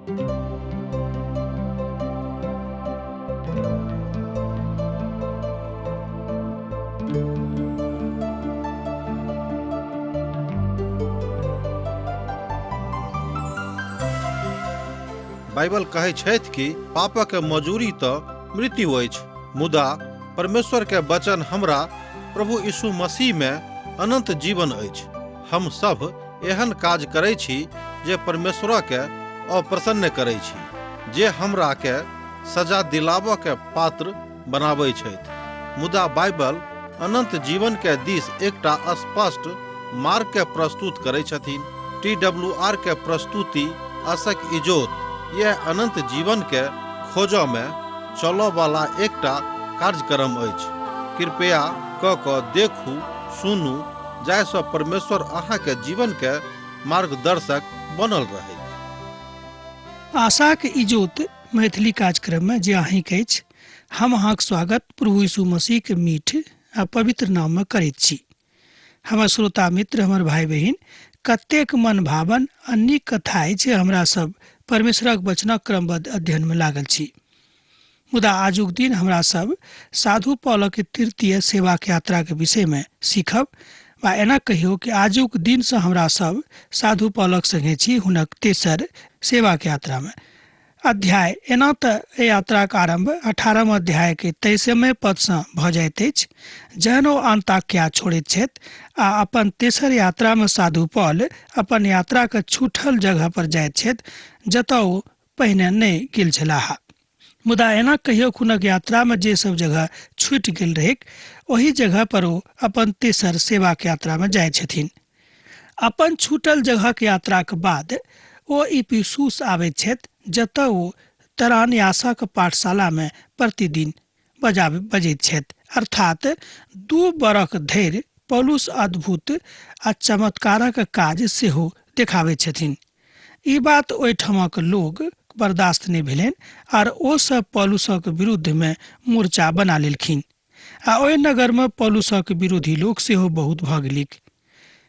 Bible कहै छथि कि पापक मजूरी तऽ मृत्यु अछि, मुदा परमेश्वर के वचन हमरा प्रभु यीशु मसीह में अनंत जीवन अछि। हम सब एहन काज करै छी जे परमेश्वर के अप्रसन्न करै छी, जे हमरा के सजा दिलाबऽ के पात्र बनाबै छथि। मुदा बाइबल अनंत जीवन के दिस एकटा स्पष्ट मार्ग के प्रस्तुत करै छथिन। टी डब्ल्यू आर के प्रस्तुति आशक इजोत यह अनंत जीवन के खोजऽ में चलऽ वाला एकटा कार्यक्रम अछि। कृपया क कऽ देखू, सुनू, जाहिसँ परमेश्वर अहाँके जीवन के मार्गदर्शक बनल रहै। आशाक इजोत मैथिली कार्यक्रममे जे अहीँके अछि, हम अहाँक स्वागत प्रभु यीशु मसीहके मीठ आ पवित्र नाममे करैत छी। हमर श्रोता मित्र, हमर भाइ बहिन, कतेक मनभावन आ नीक कथा अछि। हमरा सब परमेश्वरक वचनक क्रमबद्ध अध्ययनमे लागल छी, मुदा आजुक दिन हमरा सब साधु पौलक तृतीय सेवाक यात्राके विषयमे सीखब, वा एना कहियौ कि आजुक दिनसँ हमरा सब साधु पौलक संगे छी हुनक तेसर सेवाक यात्रामे। अध्याय एना तऽ एहि यात्राक आरम्भ 18 अध्यायके 23 पदसँ भऽ जाइत अछि, जहन ओ अन्ताकिया छोड़ैत छथि आ अपन तेसर यात्रामे साधु पौल अपन यात्राक छूटल जगह पर जाइत छथि जतऽ ओ पहिने नहि गेल छलाह। मुदा एना कहियो हुनक यात्रामे जे सब जगह छूटि गेल रहैक ओहि जगह पर ओ अपन तेसर सेवाक यात्रामे जाइत छथिन। अपन छूटल जगहक यात्राक बाद ओ इफिसुस आबैत छथि, जतऽ ओ तरान्यासक पाठशालामे प्रतिदिन बजैत छथि। अर्थात 2 बरख धरि पौलुस अद्भुत आ चमत्कारक काज सेहो देखाबैत छथिन। ई बात ओहिठामक लोग बर्दाश्त नहि भेलनि आर ओ सब पौलुसक विरुद्धमे मोर्चा बना लेलखिन आ ओहि नगरमे पौलुसक विरोधी लोक सेहो बहुत भऽ गेलिक।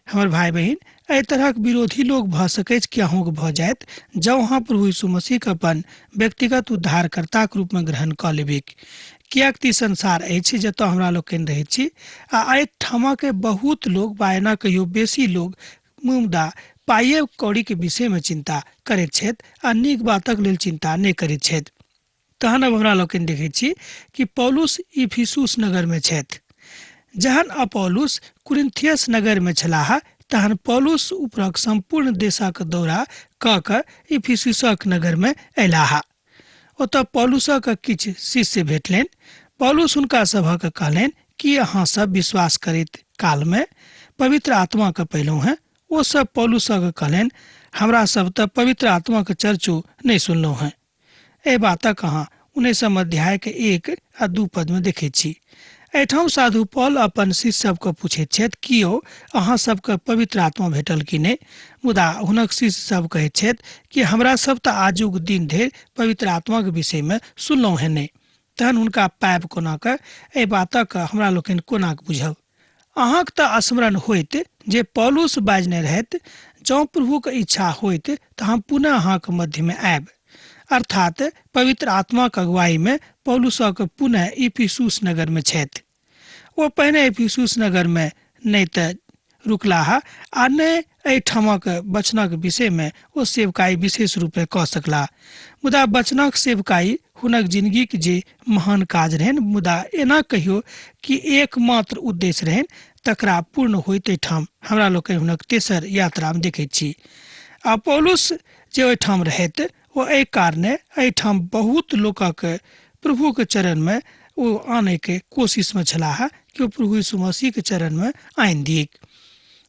हमर भाइ बहिन, एहि तरहक विरोधी लोक भऽ सकैछ कि अहूँके भऽ जायत जँ अहाँ प्रभु यीशु मसीहके अपन व्यक्तिगत उद्धारकर्ताक रूपमे ग्रहण कऽ लेबिक। किएक तऽ ई संसार अछि जतऽ हमरा लोकनि रहैत छी आ एहिठामक बहुत लोक वा एना कहियौ बेसी लोक मुदा पाइए कौड़ीके विषयमे चिन्ता करैत छथि आ नीक बातक लेल चिन्ता नहि करैत छथि। तहन अब हमरा लोकनि देखैत छी कि पौलुस इफिसुस नगरमे छथि। जहन अपोलुस कुरिन्थियस नगरमे छलाह तहन पौलुस ऊपरक सम्पूर्ण देशक दौरा कऽ कऽ इफिसुसक नगरमे अयलाह। ओतऽ पौलुसक किछु शिष्य भेटलनि। पौलुस हुनका सभक कहलनि कि अहाँ सब विश्वास करैत कालमे पवित्र आत्माके पयलहुँ हेँ? ओ सब पौलुसक कहलनि, हमरा सब तऽ पवित्र आत्माके चर्चो नहि सुनलहुँ हेँ। एहि बातक अहाँ 19 अध्यायके 1 आ 2 पदमे देखैत छी। एहिठाम साधु पौल अपन शिष्य सबके पूछैत छथि कि यौ अहाँ सबके पवित्र आत्मा भेटल कि नहि? मुदा हुनक शिष्य सब कहैत छथि कि हमरा सब तऽ आजुक दिन धरि पवित्र आत्माक विषयमे सुनलहुँ हेँ नहि, तहन हुनका पायब कोना कऽ? एहि बातक हमरा लोकनि कोना कऽ बुझब? अहाँक तऽ स्मरण होइत जे पौलुस बाजने रहथि, जँ प्रभुक इच्छा होइत तऽ हम पुनः अहाँक मध्यमे आयब। अर्थात पवित्र आत्माक अगुवाईमे पौलुसक पुनः इफिसुस नगरमे छथि। ओ पहिने इफिसुस नगरमे नहि तऽ रुकलाह आ नहि एहिठामक वचनक विषयमे ओ सेवकाई विशेष रूपे कऽ सकलाह। मुदा वचनक सेवकाई हुनक जिंदगीक जे महान काज रहनि, मुदा एना कहियो कि एकमात्र उद्देश्य रहनि, तकरा पूर्ण होइत एहिठाम हमरा लोकनि हुनक तेसर यात्रामे देखैत छी। आ पौलुस जे ओहिठाम रहैत ओ एहि कारणे एहिठाम बहुत लोकक प्रभुके चरणमे ओ आनैके कोशिशमे छलाह कि ओ प्रभु यीशु मसीहके चरणमे आनि दियैक।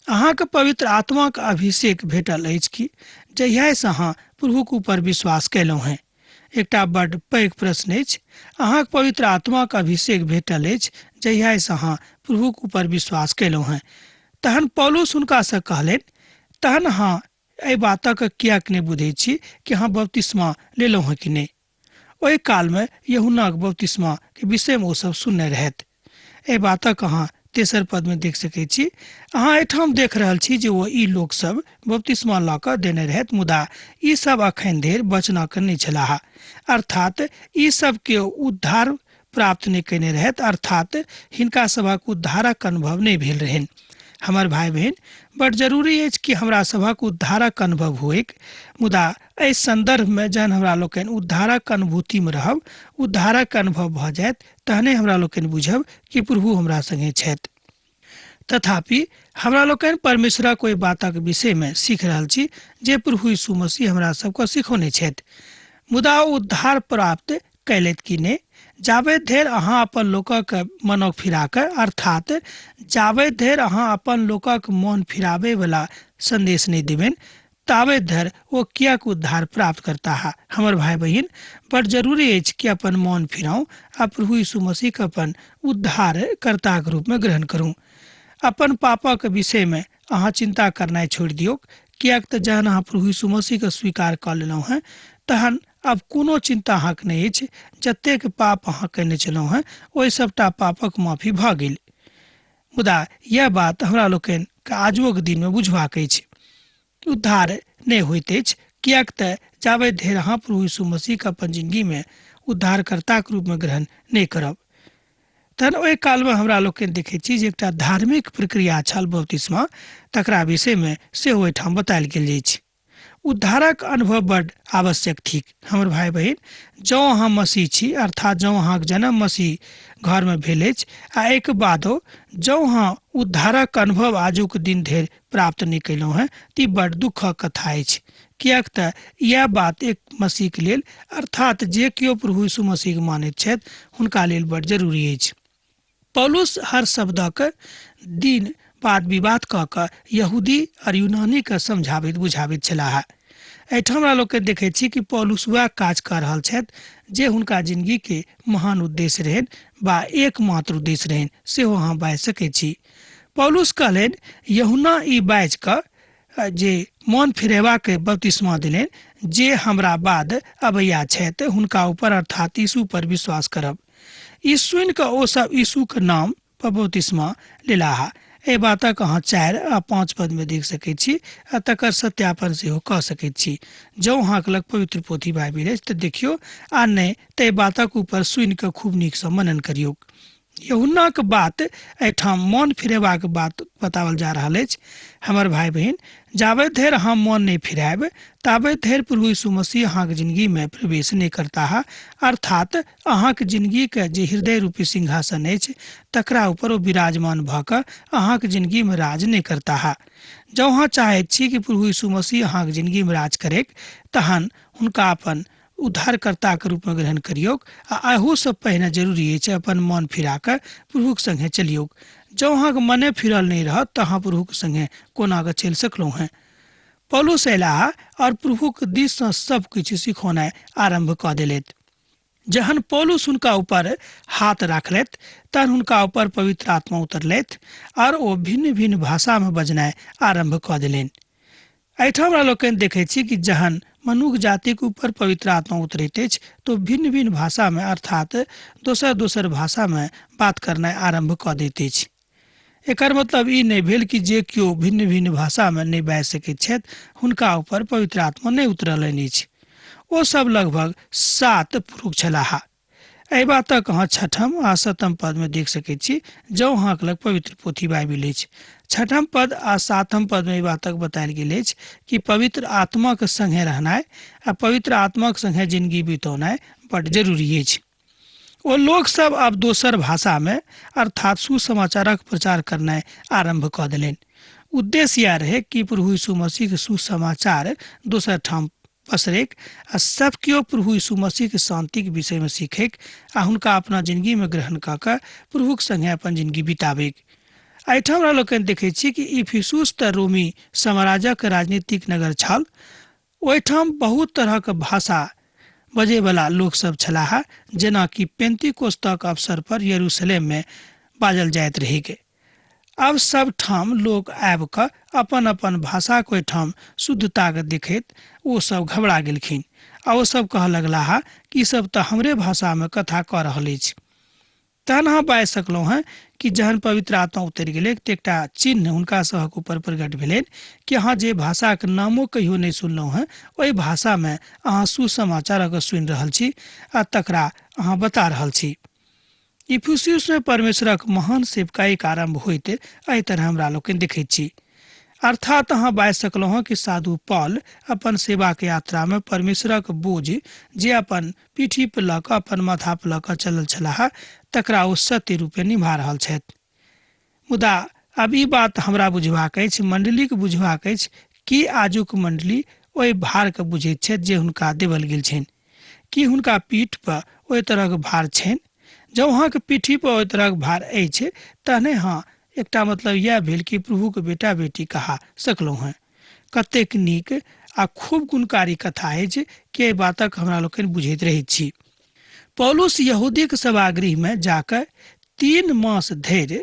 अहाँके पवित्र आत्माक अभिषेक भेटल अछि कि जहियासँ अहाँ प्रभुक ऊपर विश्वास कयलहुँ हेँ? एकटा बड्ड पैघ प्रश्न अछि। अहाँक पवित्र आत्माक अभिषेक भेटल अछि जहियासँ अहाँ प्रभुक ऊपर विश्वास कयलहुँ हेँ? तहन पौलुस हुनकासँ कहलनि, तहन अहाँ एहि बातक किएक नहि बुझैत छी कि अहाँ बपतिस्मा लेलहुँ हेँ कि नहि? ओहि कालमे यूहन्नाक बपतिस्माके विषयमे ओ सब सुनने रहथि। एहि बातक अहाँ तेसर पदमे देख सकै छी। अहाँ एहिठाम देख रहल छी जे ओ ई लोकसभ बपतिस्मा लऽ कऽ देने रहथि, मुदा ई सब अखन धरि वचनक नहि छलाह, अर्थात ई सब केओ उद्धार प्राप्त नहि कयने रहथि, अर्थात हिनका सभक उद्धारक अनुभव नहि भेल रहनि। हमर भाई बहिन, बड जरूरी अछि कि हमरा सभक उद्धारक अनुभव होइक, मुदा एहि सन्दर्भमे जहन हमरा लोकनि उद्धारक अनुभूतिमे रहब, उद्धारक अनुभव भऽ जायत, तहने हमरा लोकनि बुझब कि प्रभु हमरा संगे छथि। तथापि हमरा लोकनि परमेश्वरक ओहि बातक विषयमे सीख रहल छी जे प्रभु यीशु मसीह हमरा सबके सिखौने छथि। मुदा ओ उद्धार प्राप्त कयलथि कि नहि, जाबे धरि अहाँ अपन लोकक मनक फिरा कऽ, अर्थात जाबे धरि अहाँ अपन लोकक मन फिराबै वला संदेश नहि देबनि, ताबे धरि ओ किएक उद्धार प्राप्त करता है। हमर भाई बहिन, बड जरूरी अछि कि अपन मन फिराउ आ प्रभु यीशु मसीहके अपन उद्धारकर्ताके रूपमे ग्रहण करू। अपन पापक विषयमे अहाँ चिन्ता करनाइ छोड़ि दियौक, किएक तऽ जहन अहाँ प्रभु यीशु मसीहके स्वीकार कऽ लेलहुँ हेँ तहन आब कोनो चिन्ता अहाँके नहि अछि। जतेक पाप अहाँ कयने छलहुँ हेँ ओहि सभटा पापक माफी भऽ गेल। मुदा यैह बात हमरा लोकनिके आजुओक दिनमे बुझबाक अछि। उद्धार नहि होइत अछि, किएक तऽ जाबे धरि अहाँ प्रभु यीशु मसीहके अपन जिंदगीमे उद्धारकर्ताके रूपमे ग्रहण नहि करब। तहन ओहि कालमे हमरा लोकनि देखैत छी जे एकटा धार्मिक प्रक्रिया छल बपतिस्मा, तकरा विषयमे सेहो एहिठाम बतायल गेल अछि। उद्धारक अनुभव बड आवश्यक थिक। हमर भाई बहिन, जँ अहाँ मसीह छी, अर्थात जँ अहाँके जन्म मसीह घरमे भेल अछि आ एहिके बादो जँ अहाँ उद्धारक अनुभव आजुक दिन धरि प्राप्त नहि कयलहुँ हेँ, तऽ ई बड दुःखक कथा अछि। किएक तऽ इएह बात एक मसीहके लेल, अर्थात जे केओ प्रभु यीशु मसीहके मानैत छथि हुनका लेल बड जरूरी अछि। पौलुस हर शब्दक दिन वाद विवाद कऽ कऽ यहूदी और यूनानीके समझाबैत बुझाबैत छलाह। एहिठाम हमरा लोकके देखै छी कि पौलुस वएह काज कऽ रहल छथि जे हुनका जिंदगीके महान उद्देश्य रहनि वा एकमात्र उद्देश्य रहनि, सेहो अहाँ बाजि सकै छी। पौलुस कहलनि, यूहन्ना ई बाजि कऽ जे मन फिरेबाके बपतिस्मा देलनि, जे हमरा बाद अबैया छथि हुनका ऊपर अर्थात यीशु पर विश्वास करब। ई सुनि कऽ ओ सब यीशुके नाम पर बपतिस्मा लेलाह। एहि बातक अहाँ 4 आ 5 पदमे देख सकैत छी आ तकर सत्यापन सेहो कऽ सकैत छी। जँ अहाँके लग पवित्र पोथी बाइबिल अछि तऽ देखियौ, आ नहि तऽ एहि बातक ऊपर सुनि कऽ खूब नीकसँ मनन करियौ। यूहन्नाक बात एहिठाम मन फिरेबाक बात बताओल जा रहल अछि। हमर भाई बहिन, जाबे धरि अहाँ मन नहि फिरायब ताबे धरि प्रभु यीशु मसीह अहाँके जिंदगीमे प्रवेश नहि करताह, अर्थात अहाँके जिंदगीके जे हृदय रूपी सिंहासन अछि तकरा ऊपर ओ विराजमान भऽ कऽ अहाँके जिंदगीमे राज नहि करताह। जँ अहाँ चाहैत छी कि प्रभु यीशु मसीह अहाँके जिंदगीमे राज करैक, तहन हुनका अपन उद्धारकर्ताके रूपमे ग्रहण करियौक आ एहूसँ पहिने जरूरी अछि अपन मन फिरा कऽ प्रभुक संगे चलियौक। जँ अहाँके मने फिरल नहि रहत तऽ अहाँ प्रभुक संगे कोना कऽ चलि सकलहुँ हेँ। पौलुस अयलाह और प्रभुक दिससँ सब किछु सिखौनाइ आरम्भ कऽ देलथि। जहन पौलुस हुनका ऊपर हाथ राखलथि तहन हुनका ऊपर पवित्र आत्मा उतरलथि और ओ भिन्न भिन्न भाषामे बजनाइ आरम्भ कऽ देलनि। एहिठाम हमरा लोकनि देखै छी कि जहन मनुख जातिक ऊपर पवित्र आत्मा उतरैत अछि तऽ भिन्न भिन्न भाषामे अर्थात दोसर दोसर भाषामे बात करनाइ आरम्भ कऽ दैत अछि। एकर मतलब ई नहि भेल कि जे केओ भिन्न भिन्न भाषामे नहि बाजि सकैत छथि हुनका ऊपर पवित्र आत्मा नहि उतरलनि अछि। ओ सब लगभग 7 पुरुष छलाह। एहि बातक अहाँ 6ठम आ 7म पदमे देख सकैत छी, जँ अहाँके लग पवित्र पोथी बाइबिल अछि। 6ठम पद आ 7म पदमे एहि बातक बतायल गेल अछि कि पवित्र आत्माक संगे रहनाइ आ पवित्र आत्माक संगे जिंदगी बितौनाइ बड जरूरी अछि। ओ लोक सब आब दोसर भाषामे अर्थात सुसमाचारक प्रचार करनाइ आरम्भ कऽ देलनि। उद्देश्य इएह रहै कि प्रभु यीशु मसीहके सुसमाचार दोसर ठाम पसरैक आ सब केओ प्रभु यीशु मसीहके शान्तिक विषयमे सीखैक आ हुनका अपना जिंदगीमे ग्रहण कऽ कऽ प्रभुक संगे अपन जिंदगी बिताबैक। एहिठाम हमरा लोकनि देखै छी कि इफिसुस तऽ रोमी साम्राज्यक राजनीतिक नगर छल। ओहिठाम बहुत तरहक भाषा बजैवला लोकसभ छलाह, जेनाकि पेंतिकोस्तक अवसर पर यरूशलेममे बाजल जाइत रहैक। आब सब ठाम लोक आबि कऽ अपन अपन भाषाक ओहिठाम शुद्धताके देखैत ओ सब घबरा गेलखिन आ ओ सब कहऽ लगलाह कि ई सब तऽ हमरे भाषामे कथा कऽ रहल अछि। तहन अहाँ बाजि सकलहुँ हेँ कि जहन पवित्र आत्मा उतरि गेलै तऽ एकटा चिन्ह हुनका सभक ऊपर प्रकट भेलनि कि अहाँ जे भाषाक नामो कहियो नहि सुनलहुँ हेँ ओहि भाषामे अहाँ सुसमाचारक सुनि रहल छी आ तकरा अहाँ बता रहल छी। इफुसियुसमे परमेश्वरक महान सेवकाईक आरम्भ होइत एहि तरह हमरा लोकनि देखैत छी। अर्थात अहाँ बाजि सकलहुँ हँ कि साधु पॉल अपन सेवाक यात्रामे परमेश्वरक बोझ जे अपन पीठी पर लऽ कऽ अपन माथा पर लऽ कऽ चलल छलाह तकरा ओ सत्य रूपे निभा रहल छथि। मुदा आब ई बात हमरा बुझबाक अछि, मण्डलीक बुझबाक अछि कि आजुक मण्डली ओहि भारके बुझैत छथि जे हुनका देवल गेल छनि। की हुनका पीठ पर ओहि तरहक भार छनि? जँ अहाँके पीठी पर ओहि तरहक भार अछि तहने हँ एकटा मतलब इएह भेल कि प्रभुके बेटा बेटी कहा सकलहुँ हेँ। कतेक नीक आ खूब गुणकारी कथा अछि कि एहि बातक हमरा लोकनि बुझैत रहैत छी। पौलुस यहूदीक सभागृहमे जाकऽ 3 मास धरि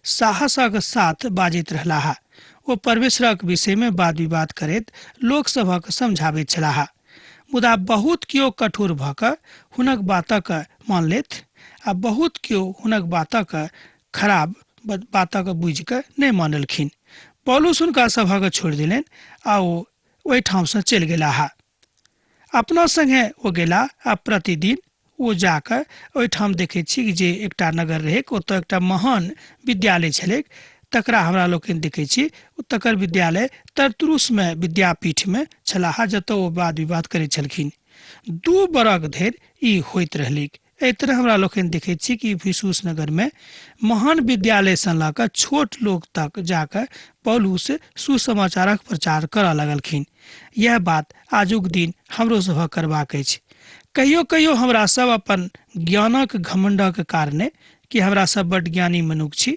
साहसक साथ बाजैत रहलाह। ओ परमेश्वरक विषयमे वाद विवाद करैत लोक सभक समझाबैत छलाह। मुदा बहुत केओ कठोर भऽ कऽ हुनक बातक मानलथि आ बहुत केओ हुनक बातक खराब बातक बुझि कऽ नहि मानलखिन। पौलुस हुनका सभक छोड़ि देलनि आ ओ ओहिठामसँ चलि गेलाह। अपना संगे ओ गेला आ प्रतिदिन ओ जाकऽ ओहिठाम देखै छी जे एकटा नगर रहैक, ओतऽ एकटा महान विद्यालय छलैक, तकरा हमरा लोकनि देखै छी तकर विद्यालय तरतुरुसमे विद्यापीठमे छलाह जतऽ ओ वाद विवाद करै छलखिन। 2 बरख धरि ई होइत रहलैक। एहि तरह हमरा लोकनि देखैत छी कि इफिसुस नगरमे महान विद्यालयसँ लऽ कऽ छोट लोक तक जाकऽ पौलुस सुसमाचारक प्रचार करऽ लगलखिन। यैह बात आजुक दिन हमरो सभक करबाक अछि। कहियो कहियो हमरा सब अपन ज्ञानक घमंडक कारणे कि हमरा सब बड्ड ज्ञानी मनुख छी,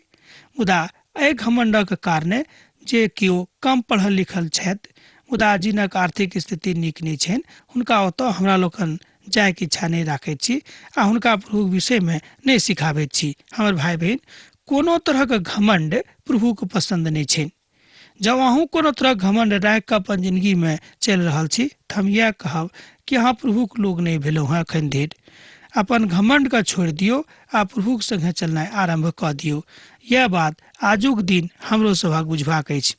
मुदा एहि घमंडक कारणे जे केओ कम पढ़ल लिखल छथि मुदा जिनक आर्थिक स्थिति नीक नहि छनि हुनका ओतऽ हमरा लोकनि जायके इच्छा नहि राखैत छी आ हुनका प्रभुक विषयमे नहि सिखाबैत छी। हमर भाय बहिन, कोनो तरहक घमंड प्रभुके पसन्द नहि छनि। जँ अहूँ कोनो तरहक घमंड राखि कऽ अपन जिंदगीमे चलि रहल छी तऽ हम इएह कहब कि अहाँ प्रभुक लोक नहि भेलहुँ हेँ एखन धरि। अपन घमंडके छोड़ि दियौ आ प्रभुक संगे चलनाइ आरम्भ कऽ दियौ। इएह बात आजुक दिन हमरो सभक बुझबाक अछि।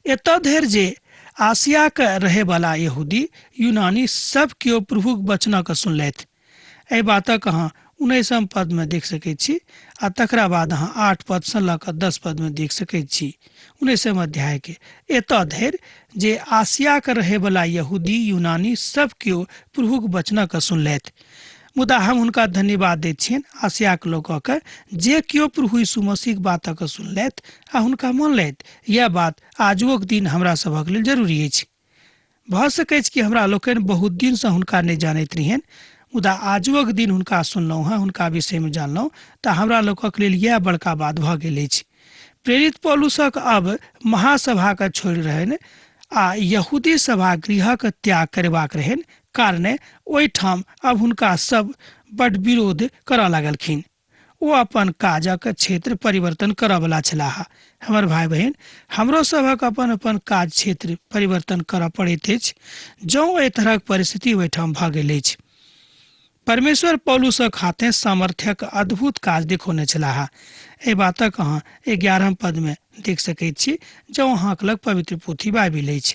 एतऽ धरि जे आसियाक रहैवला यहूदी यूनानी सब केओ प्रभुक वचनक सुनलथि। एहि बातक अहाँ 19 पदमे देख सकैत छी आ तकरा बाद अहाँ 8 पदसँ लऽ कऽ 10 पदमे देख सकैत छी 19 अध्यायके। एतऽ धरि जे आसियाक रहैवला यहूदी यूनानी सब केओ प्रभुक वचनक सुनलथि। मुदा हम हुनका धन्यवाद दैत छियनि आसियाक लोकक जे केओ प्रभु यीशु मसीहक बातक सुनलथि आ हुनका मानलथि। यैह बात आजुओक दिन हमरा सभक लेल जरूरी अछि। भऽ सकैछ कि हमरा लोकनि बहुत दिनसँ हुनका नहि जानैत रहियनि, मुदा आजुओक दिन हुनका सुनलहुँ हेँ, हुनका विषयमे जानलहुँ तऽ हमरा लोकक लेल यैह बड़का बात भऽ गेल अछि। प्रेरित पौलुसक अब महासभाके छोड़ि रहनि आ यहूदी सभागृहक त्याग करबाक रहनि कारणे ओहिठाम अब हुनका सब बड विरोध करऽ लागलखिन। ओ अपन काजक क्षेत्र परिवर्तन करऽवला छलाह। हमर भाय बहिन, हमरो सभक अपन अपन काज क्षेत्र परिवर्तन करऽ पड़ैत अछि जँ एहि तरहक परिस्थिति ओहिठाम भऽ गेल अछि। परमेश्वर पौलुसक हाथे सामर्थ्यक अद्भुत काज देखौने छलाह। एहि बातक अहाँ 11 पदमे देख सकैत छी जँ अहाँक लग पवित्र पोथी बाइबिल अछि।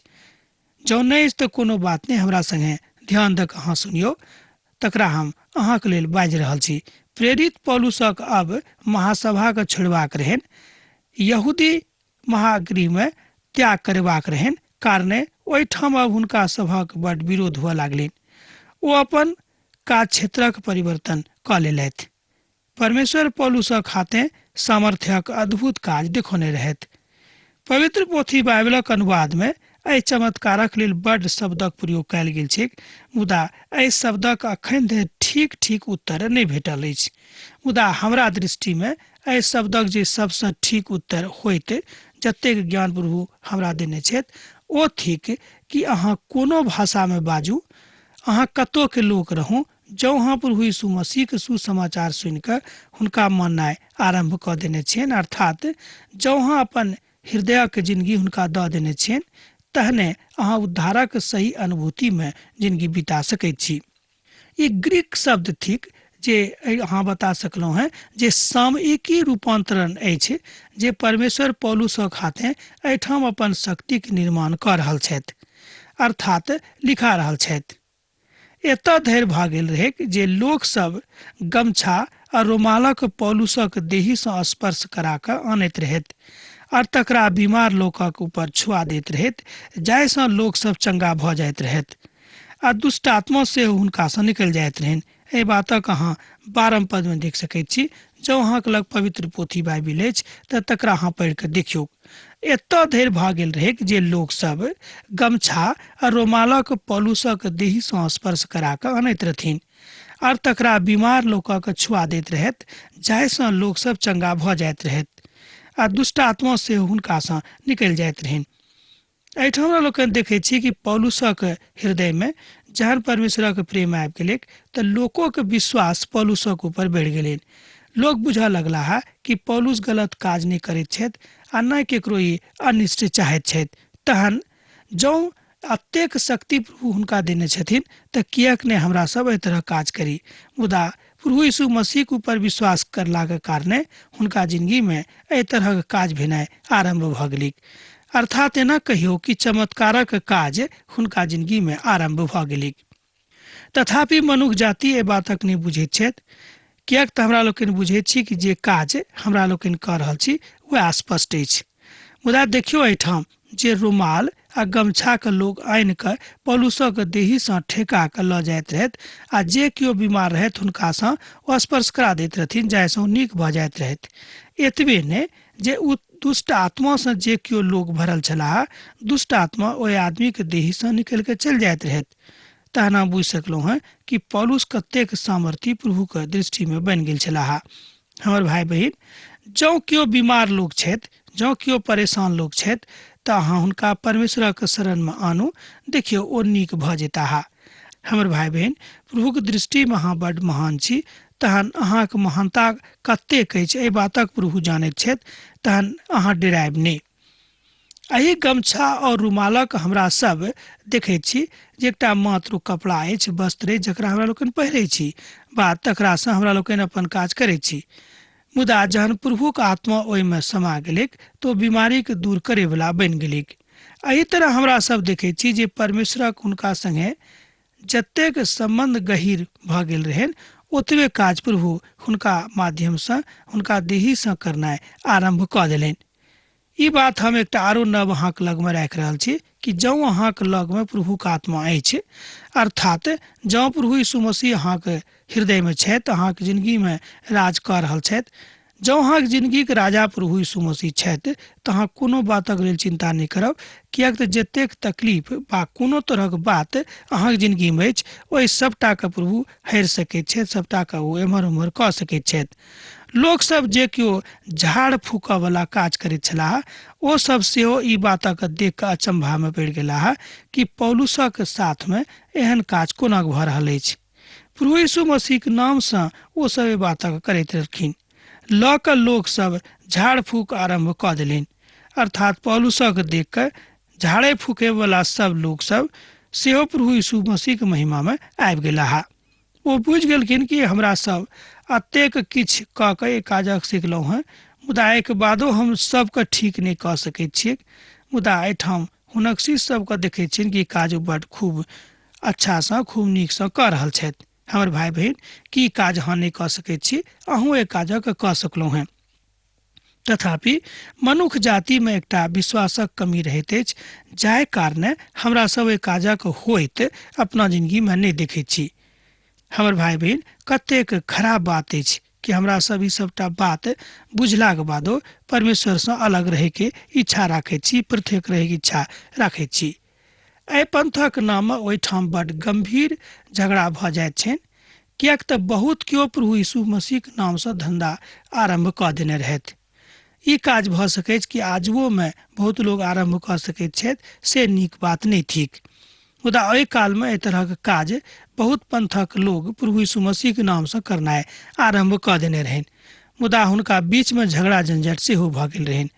जँ नहि अछि तऽ कोनो बात नहि, हमरा संगे ध्यान दऽ कऽ अहाँ सुनियौ, तकरा हम अहाँक लेल बाजि रहल छी। प्रेरित पौलुसक अब महासभाके छोड़बाक रहनि, यहूदी महागृहमे त्याग करबाक रहनि, कारणे ओहिठाम अब हुनका सभक बड विरोध हुअ लागलनि। ओ अपन काज क्षेत्रक परिवर्तन कऽ लेलथि। परमेश्वर पौलुसक हाथे सामर्थ्यक अद्भुत काज देखौने रहथि। पवित्र पोथी बाइबलक अनुवादमे एहि चमत्कारक लेल बड्ड शब्दक प्रयोग कयल गेल छैक, मुदा एहि शब्दक अखन धरि ठीक ठीक उत्तर नहि भेटल अछि। मुदा हमरा दृष्टिमे एहि शब्दक जे सबसँ ठीक उत्तर होइत जतेक ज्ञान प्रभु हमरा देने छथि ओ थिक कि अहाँ कोनो भाषामे बाजू, अहाँ कतौके लोक रहू, जँ अहाँ प्रभु यीशु मसीहके सुसमाचार सुनि कऽ हुनका माननाइ आरम्भ कऽ देने छियनि, अर्थात जँ अहाँ अपन हृदयक जिनगी हुनका दऽ देने छियनि, तहने अहाँ उद्धारक सही अनुभूतिमे जिनगी बिता सकैत छी। ई ग्रीक शब्द थिक जे अहाँ बता सकलहुँ हेँ जे सामयिकी रूपान्तरण अछि जे परमेश्वर पौलुसक हाथे एहिठाम अपन शक्तिक निर्माण कऽ रहल छथि, अर्थात लिखा रहल छथि। एतऽ धरि भऽ गेल रहैक जे लोक सब गमछा आ रुमालक पौलुसक देहीसँ स्पर्श करा कऽ अनैत रहैत आओर तकरा बीमार लोकक ऊपर छुआ दैत रहैत, जाहिसँ लोक सब चंगा भऽ जाइत रहैत आ दुष्ट आत्मा सेहो हुनकासँ निकलि जाइत रहनि। एहि बातक अहाँ 12 पदमे देख सकैत छी। जँ अहाँके लग पवित्र पोथी बाइबिल अछि तऽ तकरा अहाँ पढ़ि कऽ देखियौ। एतऽ धरि भऽ गेल रहैक जे लोक सब गमछा आ रुमालक पौलुसक देहीसँ स्पर्श करा कऽ अनैत रहथिन आओर तकरा बीमार लोकक छुआ दैत रहैत, जाहिसँ लोक सब चंगा भऽ जाइत रहैत आ दुष्ट आत्मा सेहो हुनकासँ निकलि जाइत रहनि। एहिठाम हमरा लोकनि देखै छी कि पौलुसक हृदयमे जहन परमेश्वरक प्रेम आबि गेलैक तऽ लोकोके विश्वास पौलुसक ऊपर बढ़ि गेलनि। लोक बुझऽ लगलाह कि पौलुस गलत काज नहि करैत छथि आ नहि केकरो ई अनिष्ट चाहैत छथि। तहन जौं एतेक शक्ति प्रभु हुनका देने छथिन तऽ किएक नहि हमरा सब एहि तरह काज करी। मुदा प्रभु यीशु मसीहक ऊपर विश्वास करलाक कारणे हुनका जिंदगीमे एहि तरहक काज भेनाइ आरम्भ भऽ गेलैक। अर्थात एना कहियौ कि चमत्कारक काज हुनका जिंदगीमे आरम्भ भऽ गेलैक। तथापि मनुख जाति एहि बातक नहि बुझैत छथि, किएक तऽ हमरा लोकनि बुझैत छी कि जे काज हमरा लोकनि कऽ रहल छी वएह स्पष्ट अछि। मुदा देखियौ एहिठाम जे रुमाल आ गमछाके लोक आनि कऽ पौलुसक देहीसँ ठेका कऽ लऽ जाइत रहथि आ जे केओ बीमार रहथि हुनकासँ ओ स्पर्श करा दैत रहथिन, जाहिसँ ओ नीक भऽ जाइत रहथि। एतबे नहि जे ओ दुष्ट आत्मासँ जे केओ लोक भरल छलाह, दुष्ट आत्मा ओहि आदमीके देहीसँ निकलि कऽ चलि जाइत रहथि। तहन हम बुझि सकलहुँ हेँ कि पौलुस कतेक सामर्थी प्रभुके दृष्टिमे बनि गेल छलाह। हमर भाइ बहिन, जँ केओ बीमार लोक छथि, जँ केओ परेशान लोक छथि, तऽ अहाँ हुनका परमेश्वरक शरणमे आनू, देखियौ ओ नीक भऽ जेताह। हमर भाइ बहिन, प्रभुक दृष्टिमे अहाँ बड्ड महान छी, तहन अहाँक महानता कतेक अछि एहि बातक प्रभु जानैत छथि, तहन अहाँ डेरायब नहि। एहि गमछा और रुमालक हमरा सब देखैत छी जे एकटा मात्र कपड़ा अछि, वस्त्र अछि, जकरा हमरा लोकनि पहिरै छी बा तकरासँ हमरा लोकनि अपन काज करैत छी। मुदा जहन प्रभुक आत्मा ओहिमे समा गेलैक तऽ ओ बीमारीके दूर करैवला बनि गेलैक। एहि तरह हमरा सब देखैत छी जे परमेश्वरक हुनका संगे जतेक सम्बन्ध गहीर भऽ गेल रहनि ओतबे काज प्रभु हुनका माध्यमसँ हुनका देहीसँ करनाइ आरम्भ कऽ देलनि। ई बात हम एकटा आरो नव अहाँक लगमे राखि रहल छी कि जँ अहाँक लगमे प्रभुक आत्मा अछि, अर्थात जँ प्रभु यीशु मसीह अहाँक हृदयमे छथि, अहाँक जिंदगीमे राज कऽ रहल छथि, जँ अहाँक जिंदगीक राजा प्रभु यीशु मसीह छथि तऽ अहाँ कोनो बातक लेल चिंता नहि करब, किएक तऽ जतेक तकलीफ वा कोनो तरहक बात अहाँक जिंदगीमे अछि ओहि सबटाके प्रभु हरि सकैत छथि, सबटाके ओ एम्हर ओम्हर कऽ सकैत छथि। लोक सब जे केओ झाड़ फूकऽ वला काज करैत छलाह ओ सब सेहो ई बातक देख कऽ अचंभामे पड़ि गेलाह कि पौलुसक साथमे एहन काज कोना भऽ रहल अछि। प्रभु यीशु मसीहक नामसँ ओ सब एहि बातक करैत रहलखिन। लऽ कऽ लोक सब झाड़ फूक आरम्भ कऽ देलनि। अर्थात पौलुसक देख कऽ झाड़े फूके वला सब लोक सब सेहो प्रभु यीशु मसीहक महिमामे आबि गेलाह। ओ बुझि गेलखिन कि हमरा सब एतेक किछु कऽ कऽ एहि काजक सिखलहुँ हेँ, मुदा एहिके बादो हम सबके ठीक नहि कऽ सकैत छियैक। मुदा एहिठाम हुनक शिष्य सबके देखैत छियनि कि काज ओ बड्ड खूब अच्छासँ खूब नीकसँ कऽ रहल छथि। हमर भाय बहिन, की काज अहाँ नहि कऽ सकैत छी? अहूँ एहि काजक कऽ सकलहुँ हेँ। तथापि मनुख जातिमे एकटा विश्वासक कमी रहैत अछि, जाहि कारणे हमरा सब एहि काजक होइत अपना जिंदगीमे नहि देखैत छी। हमर भाय बहिन, कतेक खराब बात अछि कि हमरा सब ई सबटा बात बुझलाक बादो परमेश्वरसँ अलग रहैके इच्छा राखैत छी, पृथक रहैके इच्छा राखैत छी। एहि पंथक नाममे ओहिठाम बड्ड गम्भीर झगड़ा भऽ जाइत छनि, किएक तऽ बहुत केओ प्रभु यीशु मसीहक नामसँ धन्धा आरम्भ कऽ देने रहथि। ई काज भऽ सकैछ कि आजुओमे बहुत लोक आरम्भ कऽ सकैत छथि, से नीक बात नहि थिक। मुदा ओहि कालमे एहि तरहक काज बहुत पंथक लोक प्रभु यीशु मसीहक नामसँ करनाइ आरम्भ कऽ देने रहनि। मुदा हुनका बीचमे झगड़ा झंझट सेहो भऽ गेल रहनि।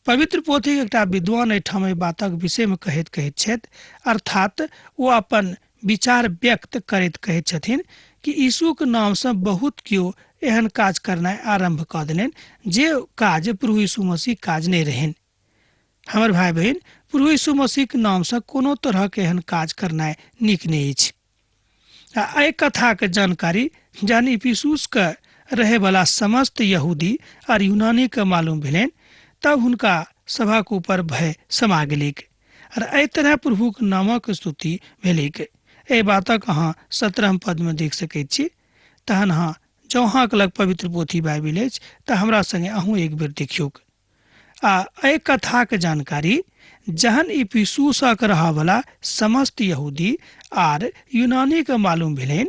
पवित्र पोथीक एकटा विद्वान एहिठाम एहि बातक विषयमे कहैत कहैत छथि, अर्थात ओ अपन विचार व्यक्त करैत कहैत छथिन कि यीशुके नामसँ बहुत केओ एहन काज करनाइ आरम्भ कऽ देलनि जे काज प्रभु यीशु मसीह काज नहि रहनि। हमर भाय बहिन, प्रभु यीशु मसीहके नामसँ कोनो तरहके एहन काज करनाइ नीक नहि अछि। आ एहि कथाके जानकारी जहन इफिसुसके रहैवला समस्त यहूदी आर यूनानीके मालूम भेलनि तब हुनका सभक ऊपर भय समा गेलैक आर एहि तरह प्रभुक नामक स्तुति भेलैक। एहि बातक अहाँ 17 पदमे देख सकैत छी। तहन अहाँ जँ अहाँके लग पवित्र पोथी बाइबिल अछि तऽ हमरा संगे अहूँ एक बेर देखियौक। आ एहि कथाक जानकारी जहन इफिसुसक रहऽवला समस्त यहूदी आर यूनानीके मालूम भेलनि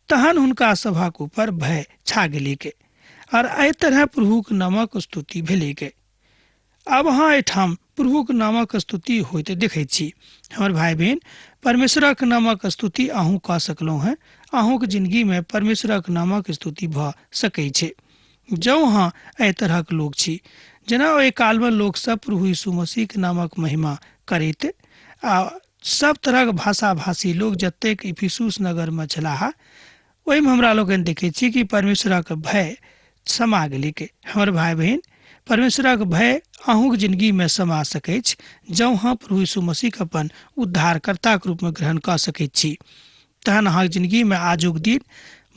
तहन हुनका सभक ऊपर भय छा गेलैक आर एहि तरह प्रभुक नामक स्तुति भेलैक। आब अहाँ एहिठाम प्रभुक नामक स्तुति होइत देखैत छी। हमर भाय बहिन, परमेश्वरक नामक स्तुति अहूँ कऽ सकलहुँ हेँ। अहूँक जिंदगीमे परमेश्वरक नामक स्तुति भऽ सकै छै जँ अहाँ एहि तरहक लोक छी। जेना ओहि कालमे लोकसभ प्रभु यीशु मसीहक नामक महिमा करैत आ सब तरहक भाषा भाषी लोक जतेक इफिसुस नगरमे छलाह, ओहिमे हमरा लोकनि देखै छी कि परमेश्वरक भय समा गेलैक। हमर भाय बहिन, परमेश्वरक भय अहूँक जिंदगीमे समा सकैछ जँ अहाँ प्रभु यीशु मसीहके अपन उद्धारकर्ताक रूपमे ग्रहण कऽ सकैत छी। तहन अहाँक जिंदगीमे आजुक दिन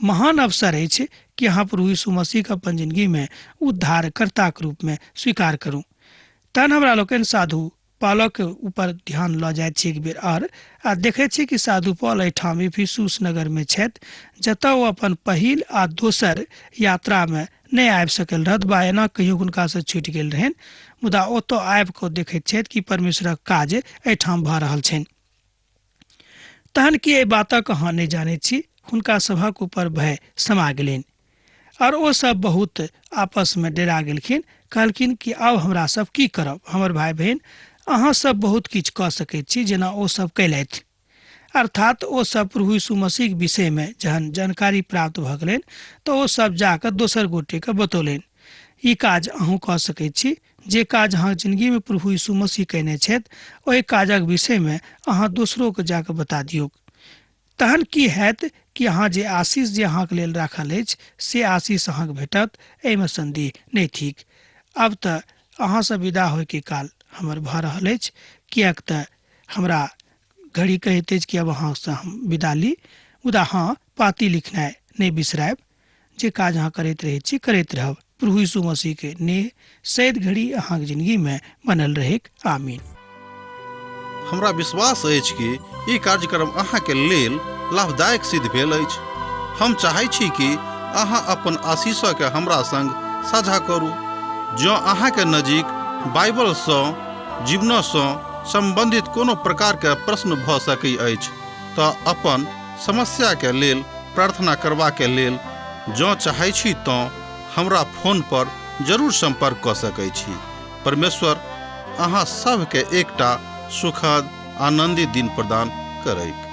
महान अवसर अछि कि अहाँ प्रभु यीशु मसीहके अपन जिंदगीमे उद्धारकर्ताक रूपमे स्वीकार करू। तहन हमरा लोकनि साधु पॉलक ऊपर ध्यान लऽ जाइत छी एक बेर आओर आ देखैत छी कि साधु पॉल एहिठाम इफिसुस नगरमे छथि, जतऽ ओ अपन पहिल आ दोसर यात्रामे नहि आबि सकल रहत वा एना कहियो हुनकासँ छूटि गेल रहनि, मुदा ओतऽ आबि कऽ देखैत छथि कि परमेश्वरक काज एहिठाम भऽ रहल छनि। तहन की एहि बातक अहाँ नहि जानैत छी? हुनका सभक ऊपर भय समा गेलनि और ओ सब बहुत आपस में डेरा गेलखिन। कहलखिन कि आब हमरा सब की करब? हमर भाय बहिन, अहाँ सब बहुत किछु कऽ सकैत छी जेना ओ सब कयलथि। अर्थात ओ सब प्रभु यीशु मसीहक विषय में जहन जानकारी प्राप्त भऽ गेलनि तऽ ओ सब जाकऽ दोसर गोटेके बतौलनि। ई काज अहूँ कऽ सकैत छी। जे काज अहाँक जिंदगीमे प्रभु यीशु मसीह कयने छथि ओहि काजक विषयमे अहाँ दोसरोके जाकऽ बता दियौक। तहन की हैत कि अहाँ जे आशीष जे अहाँके लेल राखल अछि से आशीष अहाँके भेटत, एहिमे सन्देह नहि थिक। आब तऽ अहाँसँ विदा होइके काल हमर भऽ रहल अछि, किएक तऽ हमरा घड़ी कहैत अछि कि आब अहाँसँ हम विदा ली। मुदा हँ, पाती लिखनाइ नहि बिसरायब। जे काज अहाँ करैत रहैत छी करैत रहब। प्रभु यीशु मसीह के नेह सैद घड़ी अहाँके जिंदगी में बनल रहेक। आमीन। हमरा विश्वास अछि कि ई कार्यक्रम अहाँके लेल लाभदायक सिद्ध भेल अछि। हम चाहै छी कि अहाँ अपन आशीषके हमरा संग साझा करू। जँ अहाँके नजीक बाइबलसँ जीवनसँ सम्बन्धित कोनो प्रकारके प्रश्न भऽ सकै अछि तऽ अपन समस्याके लेल प्रार्थना करबाके लेल जँ चाहै छी तँ हमरा फोन पर जरूर सम्पर्क कऽ सकै छी। परमेश्वर अहाँ सभके एकटा सुखद आनन्दित दिन प्रदान करैक।